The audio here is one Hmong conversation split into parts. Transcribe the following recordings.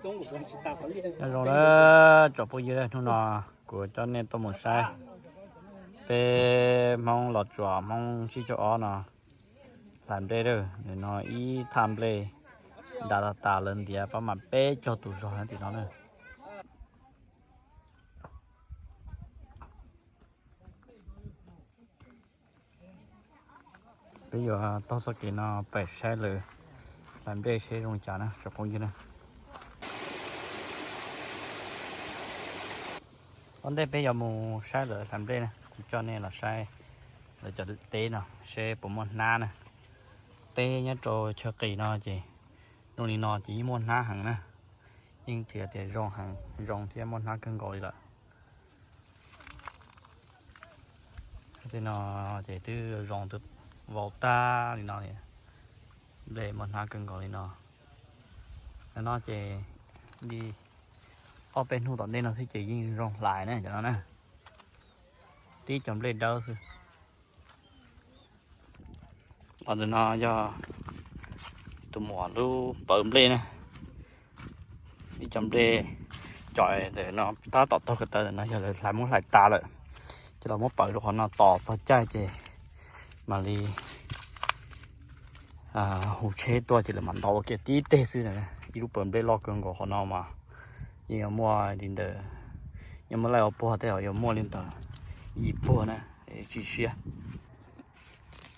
Nyob zoo na, tsoom phooj ywg, hnub no kuv coj nej tuaj mus saib peb Hmoob Los Tsuas, Hmoob Tsib Caug Ob no hlais nplej lawm. Nim no ib thaj nplej dav tas tas, lawv ntiav pab mam peb caug tus zog tim no na. Peb yuav taug txoj kev no pem saib lawv hlais nplej seb zoo li cas na tsoom phooj ywg na. Ua ntej peb yuav mus saib lawv hlais nplej na, kuv coj nej los saib lawv cov teb no seb puas muaj hnab na. Teb nyob rau chaw qis no ces zoo li no ces yeej muaj hnab heev na, yeej thiaj tias zoo heev, zoo thiab muaj hnab kawg nkaus li lawm. Tej no ces twb zoo twb vau tag li no, nplej muaj hnab kawg nkaus li no. No ces li ob peb hnub tom ntej no xwb ces yeej zoo hlais na cov no na. Tib cov nplej dawb xwb. Los ntawm no yog tus muam lub pawv nplej na. Ib cov nplej cov ntawm no tab tom taug ko taw ntawm no yog lawv hlais muab hlais tas lawm, ces los muab pawv rau qhov no tos txog caij ces mam li hu tsheb tuaj ces lawv mam ntaus ua kiag tib teg xwb na. Ib lub pawv nplej loj kawg nkaus qhov no mas yeej yuav muaj li ntawm, yuav muaj laij ua puag tej yuav muaj li ntawm yim puag na, tsis siab.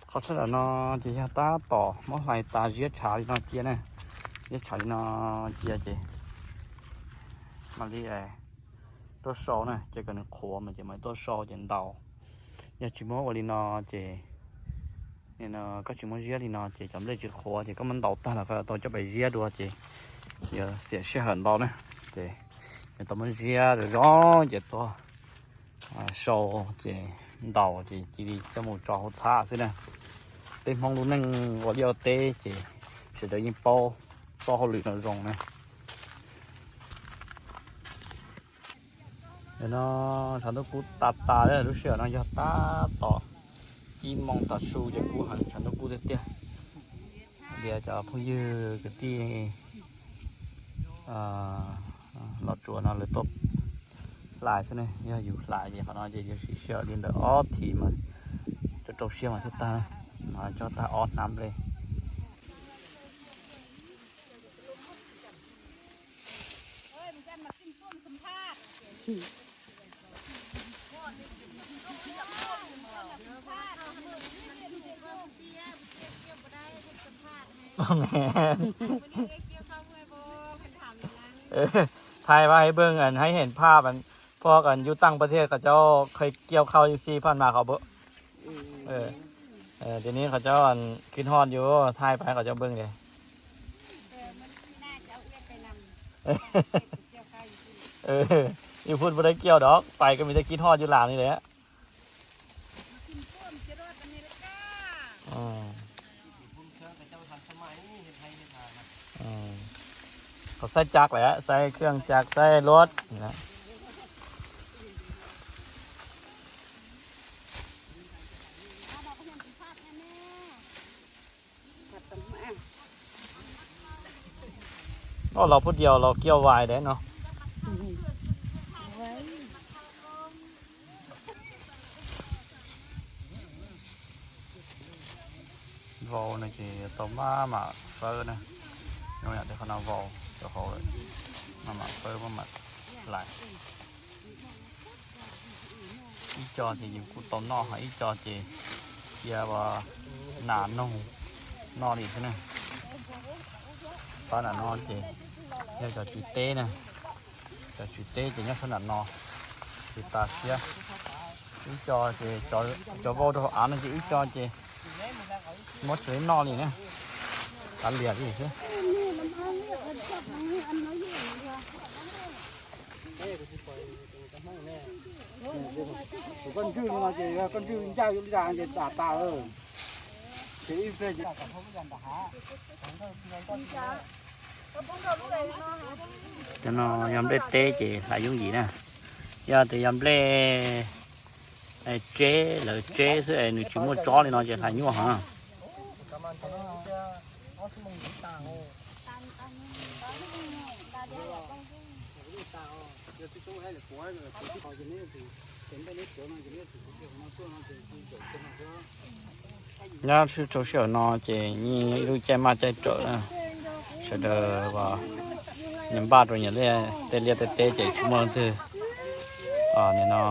Qhov sab nram no ces yog tab tom muab hlais tas ziab tshav li no cia na, ziab tshav li no cia ces mam li tuaj sau na, ces kom nws qhuav mas ces mam li tuaj sau ces ntaus. Yog tsis muab ua li no ces, koj tsis muab ziab li no ces cov nplej tsis qhuav ces koj muab ntaus tag los koj tau coj pais ziab dua ces yuav xiam sij hawm ntau na. Ces yuav tau muab ziab zoo zoo ces tuaj sau ces ntaus ces cia li coj mus tso hauv txhab xwb na. Peb Hmoob lub neej ua liaj ua teb ces sawv daws yeej paub txoj hauj lwm no zoo na. Nim no tshav ntuj kub tas tas, lub sij hawm no yog tab tom ib moos tav su ces kub heev, tshav ntuj kub tiag tiag. Tias cov phooj ywg kwv tij Los Tsuas no lawv tuaj hlais xwb ne, yog yus hlais ces qhov no ces yuav siv sij hawm li ntawm ob thiv mas rau rau siab mas thiaj tag, mas coj tag ob hnab nplej. Thaij pab hais ib pliag, hais ib pliag, pog yuav taaj pas thiaj kom cov khaws kiaj khau ib si phaj mas qhov, tiam no qhov cov khib hoj yus thaij pab kom cov nplooj li. Yus phum puas dai kiaj dov pais ko me tej khib hoj yus lam li lawm. Qhov saib cak lawm, saib khương cak, saib luv. Los phub diaus los kiaj vais dab no. Vau no ces tau maj mam fawb na. Nyob yam tej qhov no vau rau hauv lawm, maj mam fawb maj mam hlais. Ib co ces yus kuj tau noj, ho ib co ces cia ua nas noog noj li xwb na. Pab nram no ces yog cov tswv teb na, cov tswv teb ces nyob sab nram no, tsis tas siab. Ib co ces cov vau rau hauv av no ces ib co ces muab tsev noj li na, kav liam li xwb. Koj ntswj no ces koj ntswj ncaj li cas ces tas tas. Cov no yog nplej teb ces hlais yooj yim na. Yog tias yog nplej tseb, lawv tseb xwb es nws tsis muaj tsob li no ces hlais nyuaj heev. Nyob rau sij hawm no ces yeej ib lub caij maj caij rawm na, sawv daws uas nyias npaj rau nyias tej liaj tej teb ces tsis muaj leej twg nim no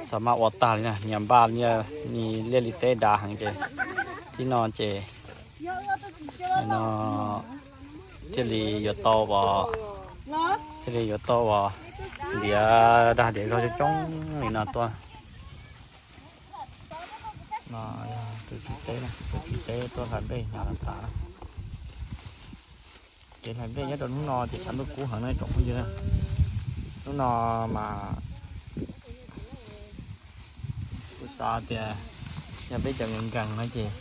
xav maj ua tag li na, nyias npaj nyias li liaj li teb dav heev ces thib no ces no thiaj li yuav tau uas, thiaj li yuav tau uas ntiav dag ntiav zog coob coob li no tuaj. No yog tus tswv teb, tus tswv teb tuaj hlais nplej hnyav tas na. Kev hlais nplej nyob rau hnub no ces tshav ntuj kub heev na tsoom phooj ywg na. Hnub no mas kuv xav tias yog peb cov nkees nkees no ces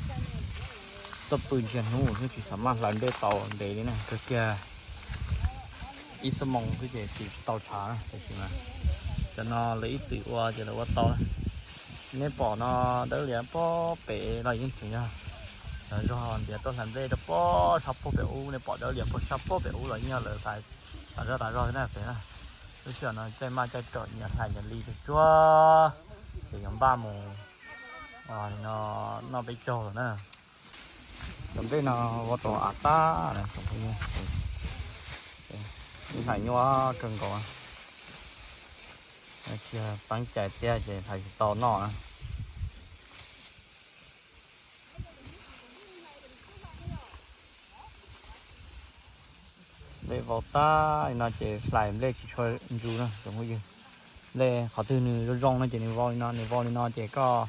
tuaj pw ntsiag hnub xwb tsis xav maj hlais nplej tau ntev li na, kawg kiag ib xuab moos xwb ces tsis tau tshav na. Tiam sis mas cov no lawv ib txwm ua ces lawv ua tau na. Nej pom no dawb lias puag pem los yeej tseem yog cov zog ntiav tuaj hlais nplej rau puag sab puag pem ub, nej pom dawb lias puag sab puag pem ub los yeej yog lawv tas zog tas zog xwb na pem na. Lub sij hawm no caij maj caij rawm nyias hlais nyias li tsuag tsuag ces yuav npaj mus no noj peb caug lawm na. Cov nplej no ua rau av tag na tsoom phooj ywg, ib hlais nyuaj kawg nkaus, tsis teeb cai tiag ces hlais tsis tau noj na. Nplej vau tag li no ces hlais nplej tsis tshua ntsu na tsoom phooj ywg. Nplej qhov twg nws zoo zoo no ces nws vau li no, nws vau li no ces koj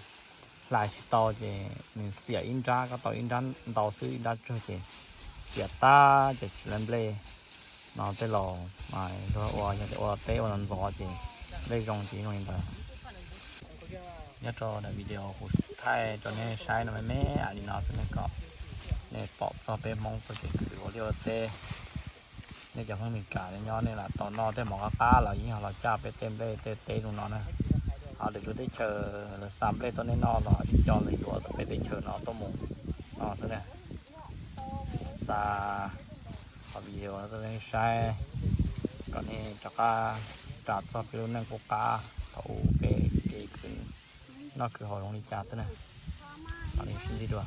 hlais tsis tau ces nws xiam ib nrab, koj tau ib nrab ntau xwb ib nrab tsawg ces xiam tag ces tsis lawv nplej. No tej laus mas luag ua yog tias ua teb ua ntxov ntxov ces nplej zoo ces zoo li ntawd. Nyob rau daim video kuv thaij rau nej saib no me me li no xwb nej kom nej pom txog peb Hmoob txoj kev khwv ua liaj ua teb. Nej cov Hmoob Meskas nyob nej lam tau noj tej mov qab qab los yeej yog los caj peb tej nplej tej teb zoo no na. Ho lwm lub teb chaws lawv xa nplej tuaj nej noj los ib co lawv yuav peb teb chaws no tuaj mus no xwb na. Xa qhov video no tuaj nej saib kom nej rov qab ras txog peb lub neej qub qab thaum ub peb kev khwv noj khwv haus zoo li cas xwb na. Mam li sib ntsib dua.